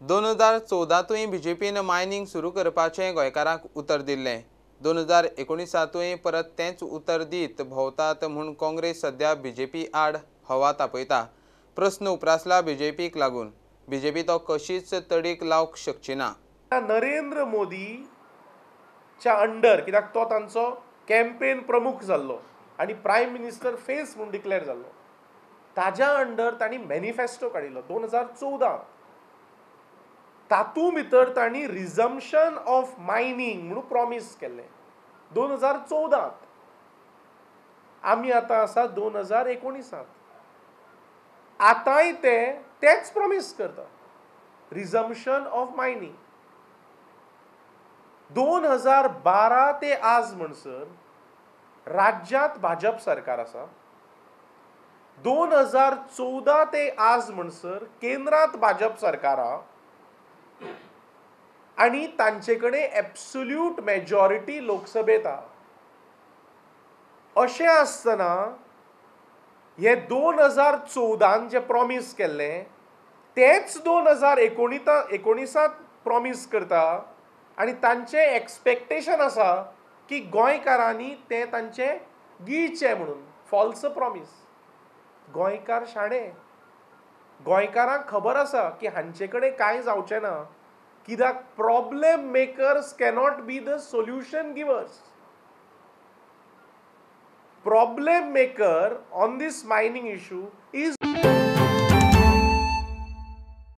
2014तूय बीजेपीन mining सुरू करपाचें गोंयकारांक उतर दिल्लें. 2019तूय परत तेंच उतर दीत भोंवतात म्हूण काँग्रेस सध्या बीजेपी आड हवा तापयता. प्रस्न उप्रासला बीजेपीक लागून. बीजेपी तो कशीच तडीक लावंक शकची ना. नरेंद्र मोदीच्या अंडर, कित्याक तो तांचो कॅम्पेन प्रमुख जाल्लो आनी प्रायम मिनिस्टर फेस म्हूण डिक्लेअर जाल्लो, ताज्या अंडर तांणी मॅनिफेस्टो काडिल्लो 2014. तातूंत भितर तांणी रिजम्पशन ऑफ मायनींग म्हणून प्रॉमीस केल्लें 2014. आमी आतां आसा 2019. आतांय ते तेच प्रॉमीस करता, रिजम्पशन ऑफ मायनींग. 2012 ते आज म्हणसर राज्यांत भाजप सरकार आसा. 2014 ते आज म्हणसर केंद्रांत भाजप सरकार आसा आनी तांचे कडेन एब्सोल्यूट मेजॉरिटी लोकसभेंत आसा. अशें आसतना हे 2014 जे प्रॉमीस केल्लें तेच 2019 प्रॉमीस करता आनी तांचें एक्सपेक्टेशन आसा की गोंयकारांनी तें तांचें गिळचें म्हणून. False promise. गोंयकार शाणे, गोंयकारांक खबर आसा की हांचे कडेन कांय जावचें ना, कित्याक problem makers cannot be the solution givers. Problem maker on this mining issue is